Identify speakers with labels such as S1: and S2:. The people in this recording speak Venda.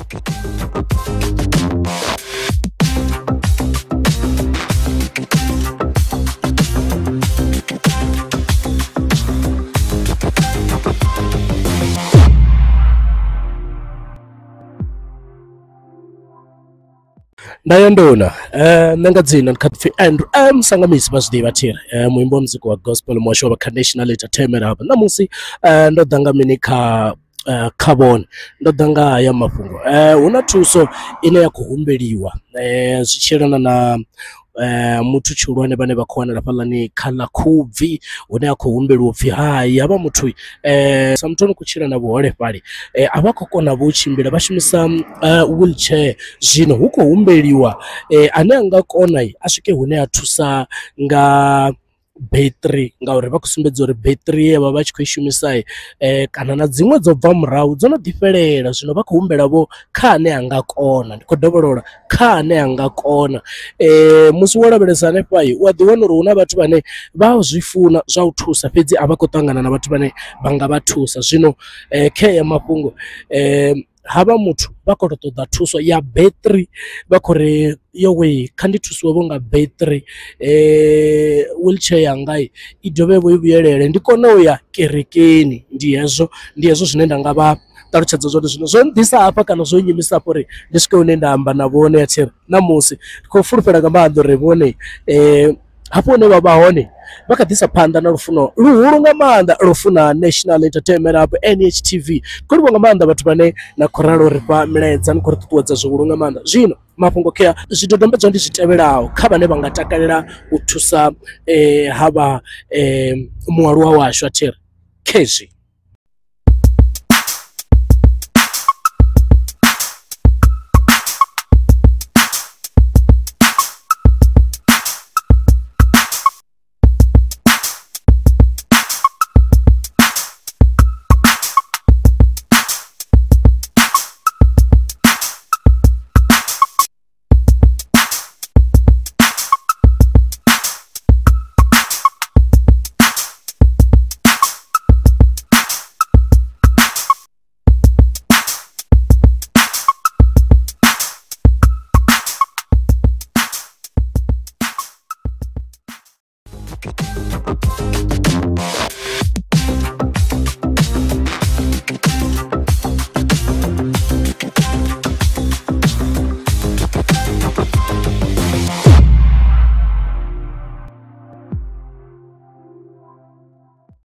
S1: Nda ndona nṋe nga dzina ndi kha ḓi pfhi Andrew M Sangamisi vha zwi ḓivha thiri muimbi wa muzika wa gospel muhasho wa kha National Entertainment Hub. Ṋamusi ndo ḓa nga mini kha kha vhone ndo ḓa nga haya mafhungo. Hu na thuso ine ya khou humbeliwa zwi tshi yelana na muthu tshihulwane vhane vha khou wanala hafhaḽani kha ḽa Khubvi, hune ha khou humbeliwa upfhi hai havha muthu sa muthu ano khou tshila na vhuholefhali a vha khou kona vho u tshimbila, vha shumisa wheelchair. Zwino hu khou humbeliwa ane a nga kona a swike hune a thusa nga battery, ngauri vha khou sumbedza uri battery ye vha vha tshi khou i shumisa kana na dziṅwe dzo bva murahu dzo no ḓi fhelela. Zwino vha khou humbela vho kha ane a nga kona, ndi khou dovholola kha ane a nga kona. Musi wo lavhelesa hanefha u a ḓi wana uri hu na vhathu vhane vha zwi funa zwa u thusa fhedzi a vha khou ṱangana na vhathu vhane vha nga vha thusa. Zwino kha haya mafhungo havha muthu vha khou tou ṱoḓa thuso ya battery, vha khou ri yowe kha ndi thusiwe vho nga battery wheelchair yanga i dovhe vho i vhuyelele ndi kone u ya kerekeni. Ndi hezwo zwine nda nga vha ṱalutshedza zwone. Zwino zwo nḓisa hafha kana zwo nyimisa hafha uri ndi swike hune nda amba na vhone ya thiri ṋamusi ndi khou fulufhela nga maanḓa uri vhone hafho hune vha vha hone vha kha ḓisa phanḓa na lufuno luhulu nga maanḓa lufuna National Entertainment Hub NHTV. Khou livhuwa nga maanḓa vhathu vhane na khou ralo ri fha milaedza, ni khou ri ṱuṱuwedza zwihulu nga maanḓa. Zwino mafhungo khea zwidodombedzwa ndi zwi tevhelaho kha vhane vha nga takalela u thusa havha mualuwa washu a thiri khezwi.